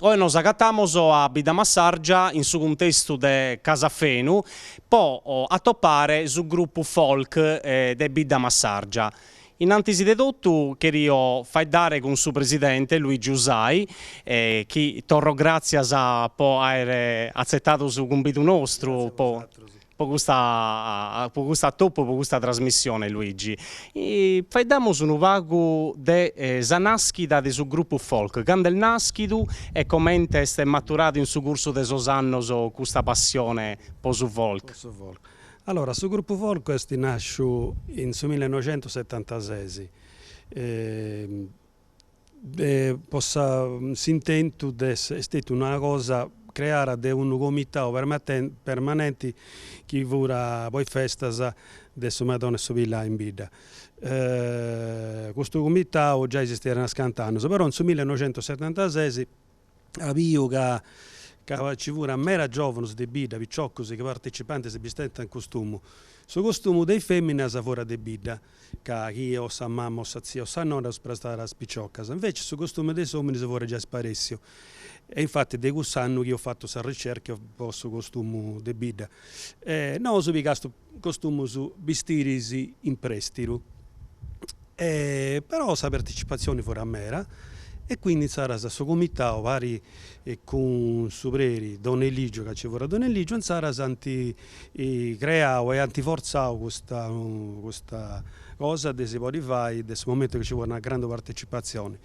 Oe nos agatamos a Biddamassargia in su cuntestu de Casa Fenu po atopare su grupu folk de Biddamassargia. In antis de totu cherio faeddare cun su presidente Luigi Usai chi torro gràtzias po àere atzetadu su cumbidu nostru po Po custa po custu atopu, po custa trasmissione Luigi. Faeddamus unu pagu de sa naschida de su grupu folk, cando est naschidu e comente est maturadu in su cursu de sos annos custa passione po su folk. Allora, su grupu folk est nasciu in su millenoixentusetantases po s'intentu de est stetiu una cosa creara de unu comitau permanenti chi furat po is festas de su Madonna 'e su Pilai in bidda. Custu comitau giai esistiat de unas cant'annus, però in su millenoixentusetantases at biu ca ca nci furant meda giovanus de bidda, piciocus chi partecipànt e si bistiant in costumu. Su costumu de is feminas furat de bidda, ca chi o sa mama o sa tzia o sa nonna ddus prestàt a is piciocas, invecias su costumu de is ominis furat giai sparessiu e infati de cuss'annu chi eus fatu sa ricerca po su costumu de bidda. E nosu pigastus costumus bistiris in prestidu e però sa partecipazioni furat meda e quindi insaras su comitau pari cun su preri Don Eligio ca nci furat Don Eligio insaras ant creau e ant fortzau custa custa cosa de si podi fai de su momentu chi nci furat una grandu partecipazioni.